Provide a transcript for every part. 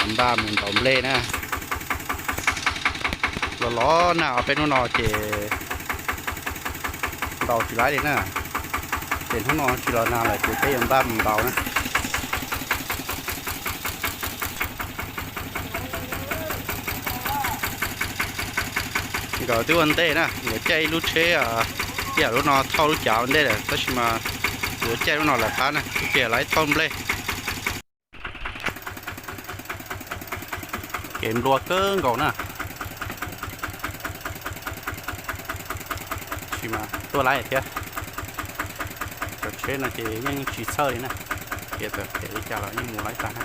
Npaj mus ntaus nplej na. Los los nag ob peb hnub no ces ntaus tsis laib li na. Ces hnub no tsis los nag lawm ces peb yuav npaj mus ntaus na. Nkawd twb ua ntej na, nkawd caij ib lub tsheb, ib yam lub no thauj lub cav ua ntej lawm, tab sis mas yuav caij lub no lawm qab na, ib pliag lawv thauj nplej. Kev nplua kawg nkaus na, tab sis mas tuaj laib thiab. Cov tsheb no ces yeej tsis txhawj li na, kev txawm phem li cas los yeej mus laib tag na.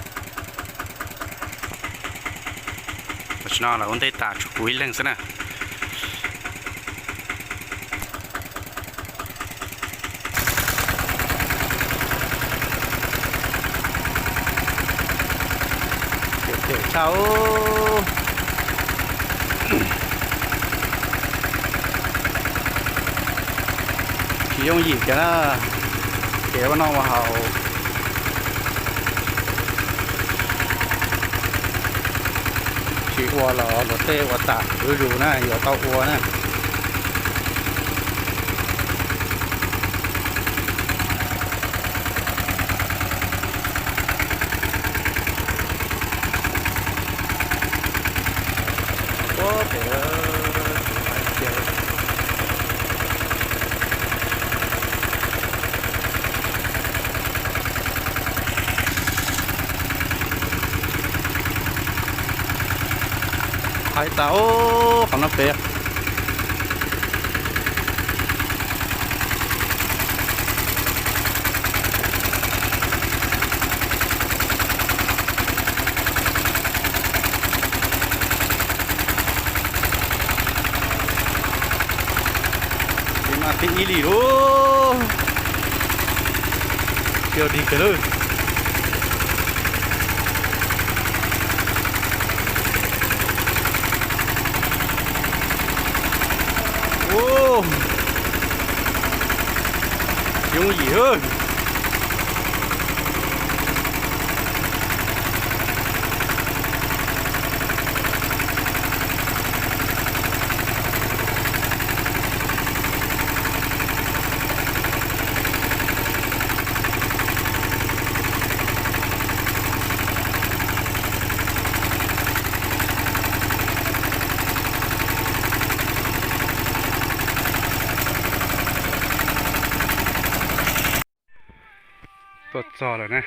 Tam sim no lawv ua ntej tas tshuav kuv ib leeg xwb na. Phem tshaj. Tsis yooj yim kiag na, kev ua noj ua haus. Tsis ua los luag tej ua tas zuj zus na, yuav tau ua na. Hais tas, qhov no pem. Ces mas tib ib li lub, yog dig kawg lawm. Yooj yim. Tuaj txog lawm na.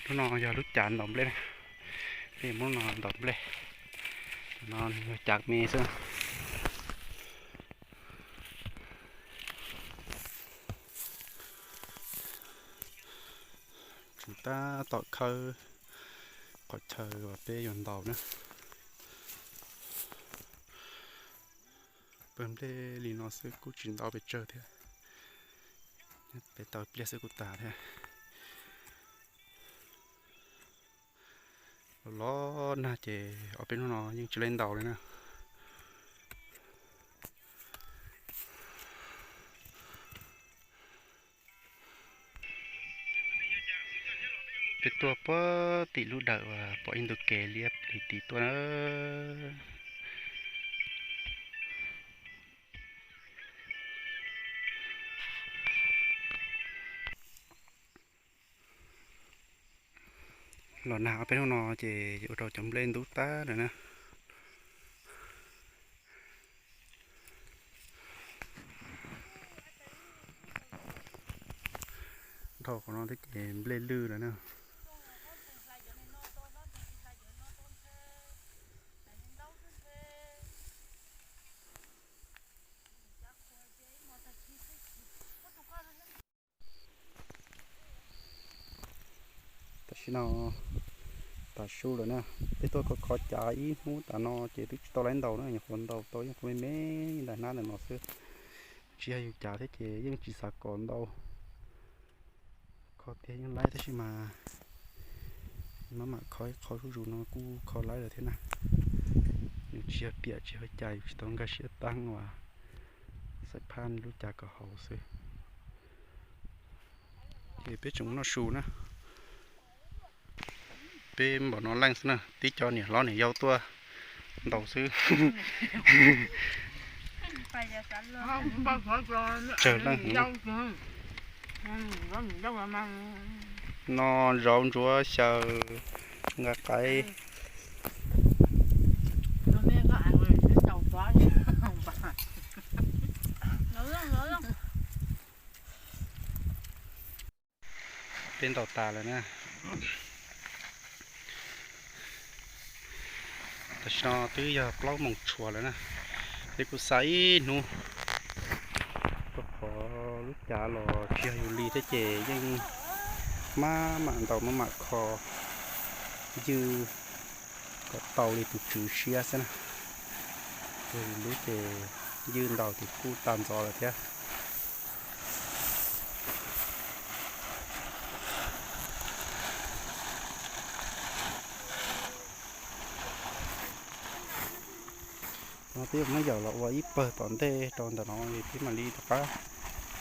Lub no yog lub cav ntaus nplej na. Peb muab no ntaus nplej. No yog cav me xwb. Tseem tab tom khawb qhov chaw uas peb yuav ntaus na. Pawg nplej li no xwb kuj tsis ntau pes tsawg thiab. Peb tau pliag xwb kuj tas thiab. Los los nag ces ob peb hnub no yeej tsis laib ntaus li na. Peb tuaj puag tim lub dawm uas pom ib ntu kev liab li tid tuaj na. Los nag ob peb hnub no ces ua rau cov nplej ntub tag lawm na. Dhau qhov no thiab ces nplej lwj lawm na. Tam sim no tav su lawm na, peb tuaj khov khov cav ib hnub tas no ces twb tsis tau laib ntaus na, nyuam qhuav ntaus tau ib qho me me ntais hnab ntawm no xwb. Tsis yog yus cav thiab ces yeej tsis xav kom ntau. Kho tiag yeej laib tab sis mas maj mam kho ib qho zuj zus no kuj kho laib lawm thiab na. Yus tsis yog piam tsis yog cas, yus tsis tau nkag siab tag uas xaim phaj lub cav kom haus xwb. Ces peb tseem noj su na. Peb npaum no leej xwb na, tib co niam hlob niam yau tuaj ntaus xwb. Tsawg leej. No zauv ntsuav xyaw, nqa qaib. Peb ntaus tas lawm na. Tam sim no twb yog plaub moos tshuav lawm na. Peb kuj xa ib hnub, rau qhov lub cav los tsis yog yus li thiab ces yeej maj mam ntaus maj mam kho ywj kom tau li tus tswv siab xwb na. Yog yus lub ces ywj ntaus ces kuj tag ntxov lawm thiab. No peb muab yaum los ua ib pawg tom ntej rau ntawm no es peb mam li rov qab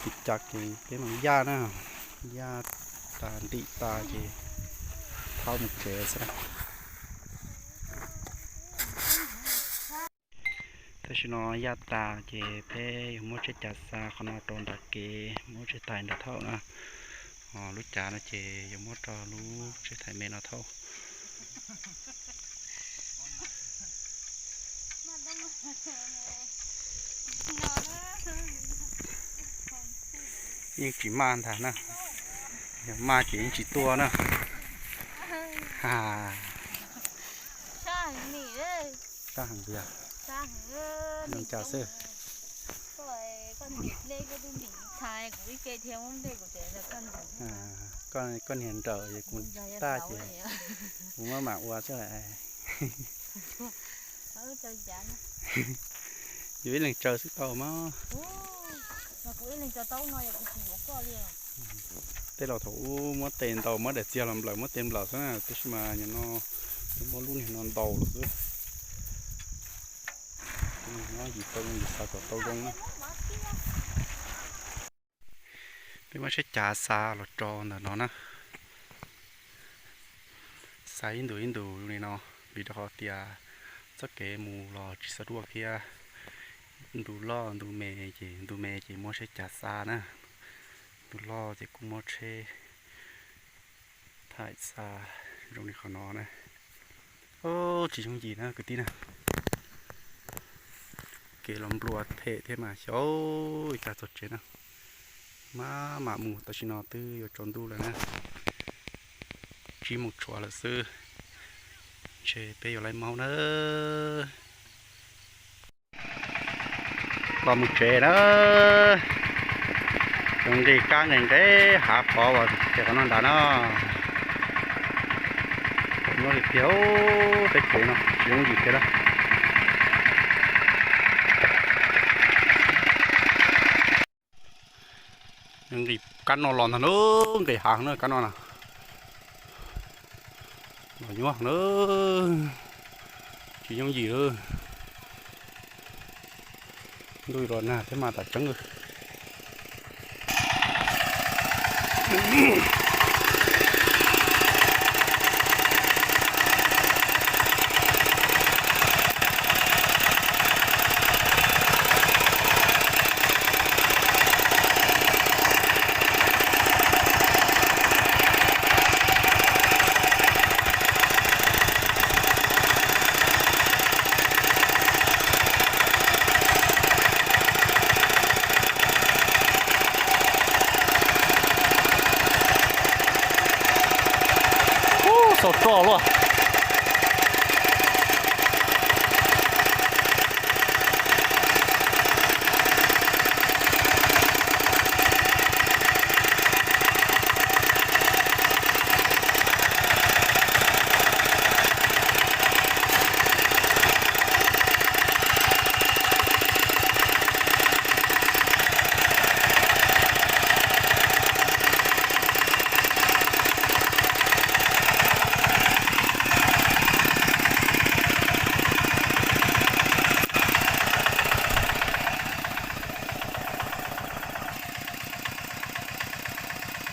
tiv cav kev peb mam yaj na. Yaj tas ntim tas ces thauj mus tsev xwb na. Tam sim no yaj tas ces peb yuav muab tsheb cav xa qhov no rau nram kev, muab tsheb thais nrad thauj na. Ho lub cav no ces yuav muab rau lub tsheb thais me no thauj. Yeej tsis maj ntag na, yog maj ces yeej tsis tuaj na. Sab heev tiag. Zoo cas xwb. Koj niag nrawm es kuv tag ces kuv maj mam ua xwb. Yus ib leeg tsaws xwb tau mas. Tej laus thaum ub muab tes ntaus muab daim txiag los nplawm muab tes nplawm xwb na, tab sis mas nim no muab lub niag no ntaus los xwb. Yim tau zoo yim xav kom tau zoo na. Peb muab tsheb cav xa los rau ntawm no na. Xa ib ntus ib ntus li no, vim rau qhov tias txoj kev mus los tsis xav dua thiab. Ntu loj ntu me ces ntu me ces muab tsheb cav xa na, ntu loj ces kuj muab tsheb thais xa zoo li qhov no na. Tsis yooj yim na kwv tij na. Kev los nplua phem thiab mas xyov ua cas txog tsev na. Maj mam mus tam sim no twb yuav tsaus ntuj lawm na. Tsib moos tshuav lawm xwb, ntshe peb yuav laib maub na. Los mus tsev na, zoo nqis kab nqis nqes hav qhov uas ces qhov no nrad na. Nyob li tiag, tej kev no tsis yooj yim thiab na. Nqis kab no los ntag na, nqis hav na kab no na. Los nyuaj na, tsis yooj yim. Ntuj los nag thiab mas tam tseeb. Ub, xaus roj luaj.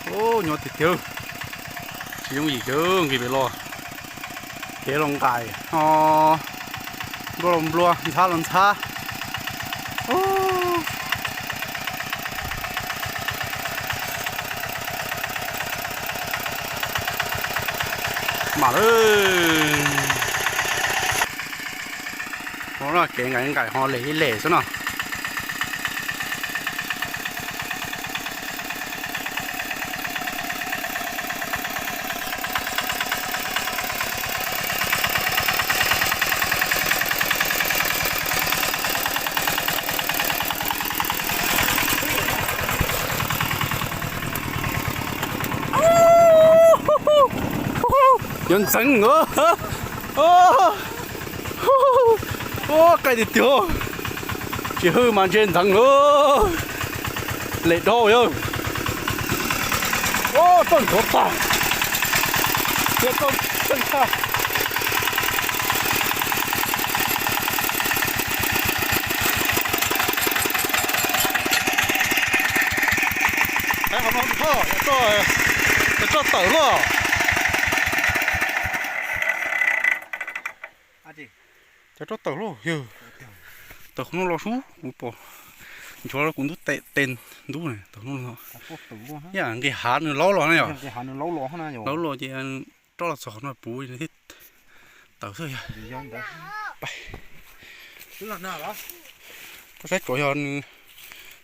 Nyob tiag tiag, tsis yooj yim kiag nqis pem los, kev los nqaim, nplua los nplua, ntxhab los ntxhab. Mam lawm. Ua no kev nqaim nqaim ho lem ib lem xwb no. Yuav ntxeev. Qaij tiag tiag, tsis hwj mas ntshe ntxeev lawm. Lem dhau yawg. Txoj ntxhuav tag, txoj tseej tag. Qhov no, roj tawm luaj. Cov roj tawm luaj yawg. Tawm qhov no los sub, kuv pom nchuav kuv ntub tes ntub tawm qhov no los. Yam nqis hav nws laub los na yom. Laub los ces roj los txog qhov no puv thiaj tawm xwb yog. Koj saib tsuav yog nws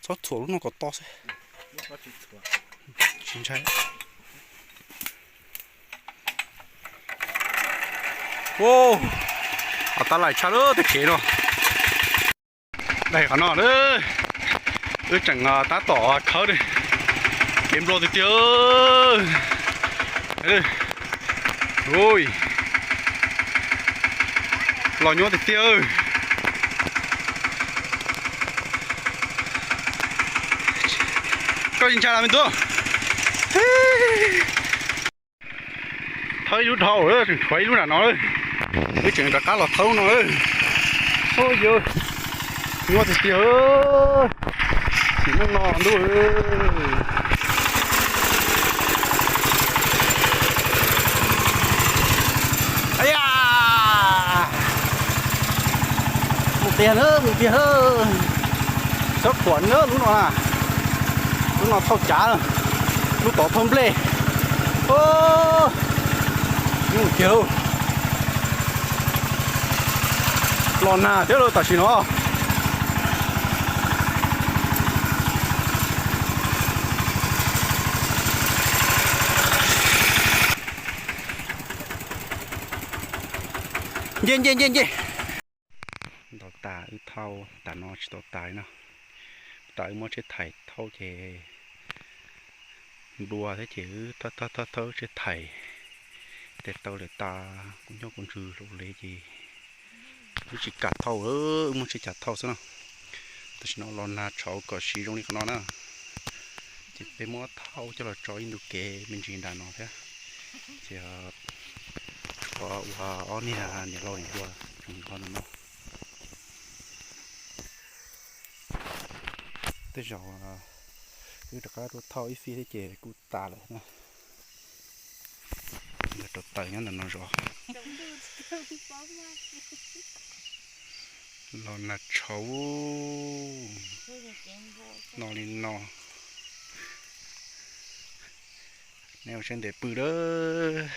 txhob txhuam lub no kom to xwb. Tsis ntshai. Ua, tab laim tshaj lawm tej kev no. Daim qhov no, wb tseem tab tom khawb, kev nplua tiag tiag. Los nyuaj tiag tiag. Koj tsis ntshai los me tub? Thawb ib lub dhau, tseem tshuav ib lub nram no. Wb tseem rov qab los thawb lub no. Ua yawg, nyuaj tiag tiag. Tsim neej no ntuj. Mus tiag na, mus tiag na. Txhob khuam na lub no na. Lub no thauj cav, lub tod thauj nplej. Mus tiag. Los nag thiab lauj tam sim no. Nce nce nce nce. Ntaus tas wb thauj, tas no tsis tau tas no. Tas wb muab tsheb thais thauj ces nplua thiab ces wb thawb thawb thawb tsheb thais. Tes taw lawm tas kuv nyob kuv ntsws hlo li ces wb tsis kam thauj, wb muab tsheb chaw thauj xwb no. Tam sim no los nag tshauv kom siv zoo li qhov no na. Ces peb muab thauj coj los tso ib ntu kev me ntsis nram no thiab. Ces tshuav ua ob niag niam laus niam hluas tseem nyob ntawm no. Tej zaum wb rov qab tuaj thauj ib fij thiab ces kuj tas lawm na. Nkawd rauv taws nyob ntawm no zov. Los nag tshauv no li no. Neb ua siab ntev pw lawm.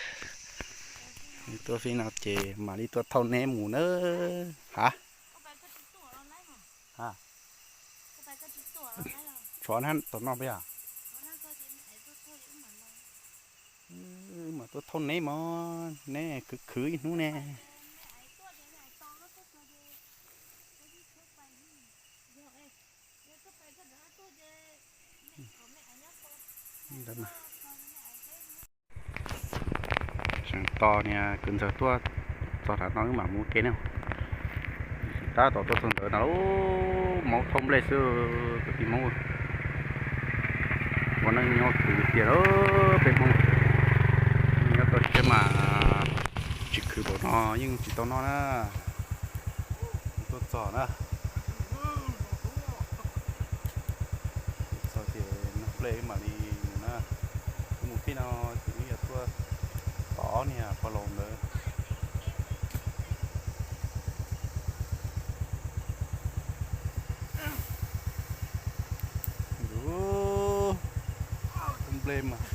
Tuaj fij no ces mam li tuaj thauj neb mus nawb. Ha, tshuav tom no peb yog mas tuaj thauj neb mog, neb khwv khwv ib hnub ne. Seem tos niag kwv ntxawg tuaj txog nram no wb mam mus ua ke ne. Tab tom tuaj txog ntawd no, Hmoob thauj nplej xwb kwv tij Hmoob. Ua neej nyob khwv tiag tiag peb Hmoob. Nyob toj siab mas tsis khwv npaum no yeej tsis tau noj na. Tuaj txog na. Tuaj txog ces noj nplej mam li mus na. Tij no ces nws yuav tuaj tod niag pog laus ntawd. Nplej mas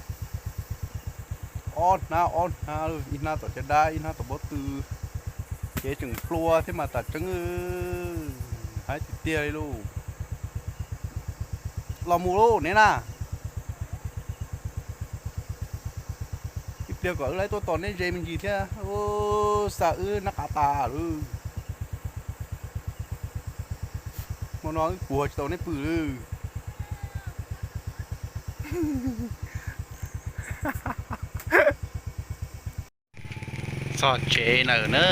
ob hnab ob hnab, ib hnab tom caj dab, ib hnab tom pob tw, ces tseem plua thiab mas tas tseeb, haib tiag tiag li lauj. Los mus lauj neb na. Ib pliag kom wb laib tuaj tos neb ze me ntsis thiab, xa wb nab qa tas lawm. Hmo no wb puag tsis tau neb pw lawm. Txog tsev lawm na,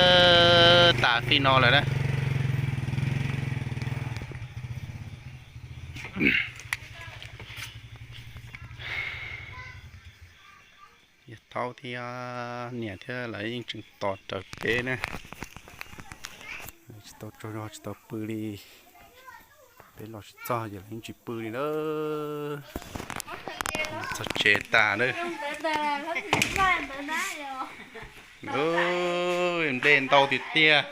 tas fij no lawm na. Yawg Thaub thiab niam thiab lawv yeej tseem tos raws peb na. Tsis tau tsaug zog tsis tau pw li. Peb los tsis txog ces lawv yeej tsis pw li na. Txog tsev tas na. Nplej ntau tiag tiag.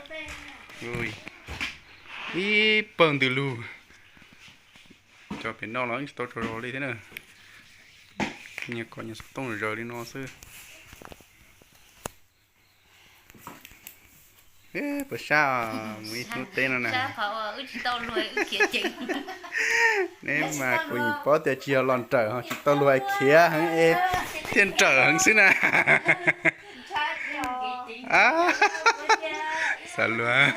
Ib pawg ntws lug. Cov pem no los tsis tau tsaug zog li thiab na. Nyias kom nyias xov tooj zaws li no xwb. Puas sab mus ib hnub teb no na? Neb mas kuv yeej paub tias tsis yog los nrawm ho tsis tau luag khiav heev es thiaj nrawm heev xwb na. Xav luag.